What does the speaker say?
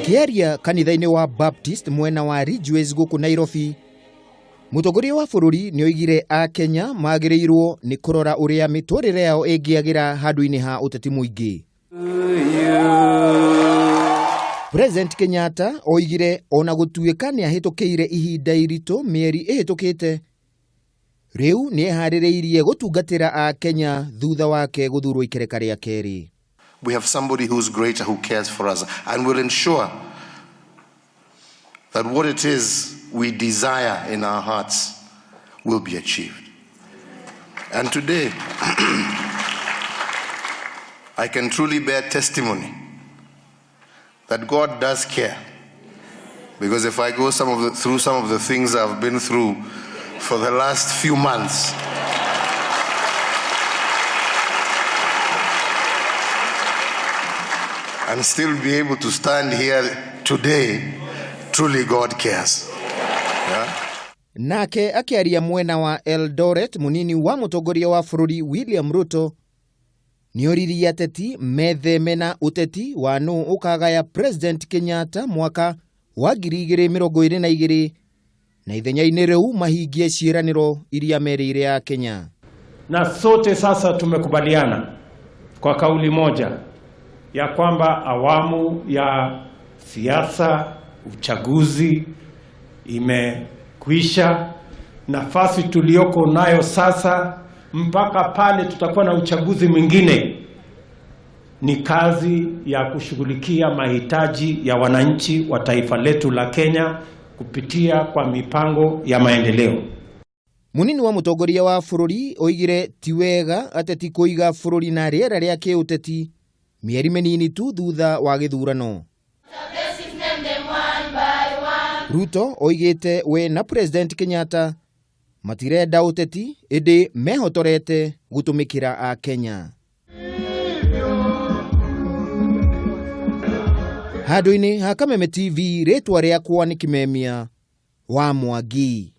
Akĩaria kanitha-inĩ wa Baptist mwena wa Ridgeways gũkũ Nairobi, mũtongoria wa bũrũri nĩ oigire Akenya magĩrĩirwo nĩ kũrora ũrĩa mĩtũrĩre yao ĩngĩagĩra handũ-inĩ ha ũteti mũingĩ. President Kenyatta oigire ona gũtuĩka nĩ ahĩtũkĩire ihinda iritũ mĩeri ĩhĩtũkĩte, rĩu nĩ eharĩrĩirie gũtungatĩra Akenya thutha wake gũthurwo ikereka rĩa kerĩ. We have somebody who's greater who cares for us and will ensure that what it is we desire in our hearts will be achieved. And today, I can truly bear testimony that God does care. Because if I go through some of the things I've been through for the last few months, and still be able to stand here today, truly God cares. Yeah? Nake akĩaria mwena wa Eldoret, mũnini wa mũtongoria wa bũrũri William Ruto nĩoririe ateti metheme na ũteti wa nũ ũkagaya President Kenyatta mwaka wa 2022 na ithenya-inĩ rĩu mahingie ciĩranĩro iria merĩire a Kenya. Na sote sasa tumekubaliana kwa kauli moja ya kwamba awamu ya siasa, uchaguzi imekwisha. Nafasi tuliyoko nayo sasa mpaka pale tutakuwa na uchaguzi mwingine ni kazi ya kushughulikia mahitaji ya wananchi wa taifa letu la Kenya kupitia kwa mipango ya maendeleo. Munini wa mũtongoria wa bũrũri oigire ti wega ateti kũiga bũrũri na rĩera rĩa kĩũteti mĩeri mĩnini tu thutha wa gĩthurano. Ruto oigĩte we na President Kenyatta matirenda ũteti ĩndĩ mehotorete gũtũmĩkĩra a Kenya. Handũ-inĩ ha Kameme TV, rĩtwa rĩakwa nĩ Kimemia wa Mwangi.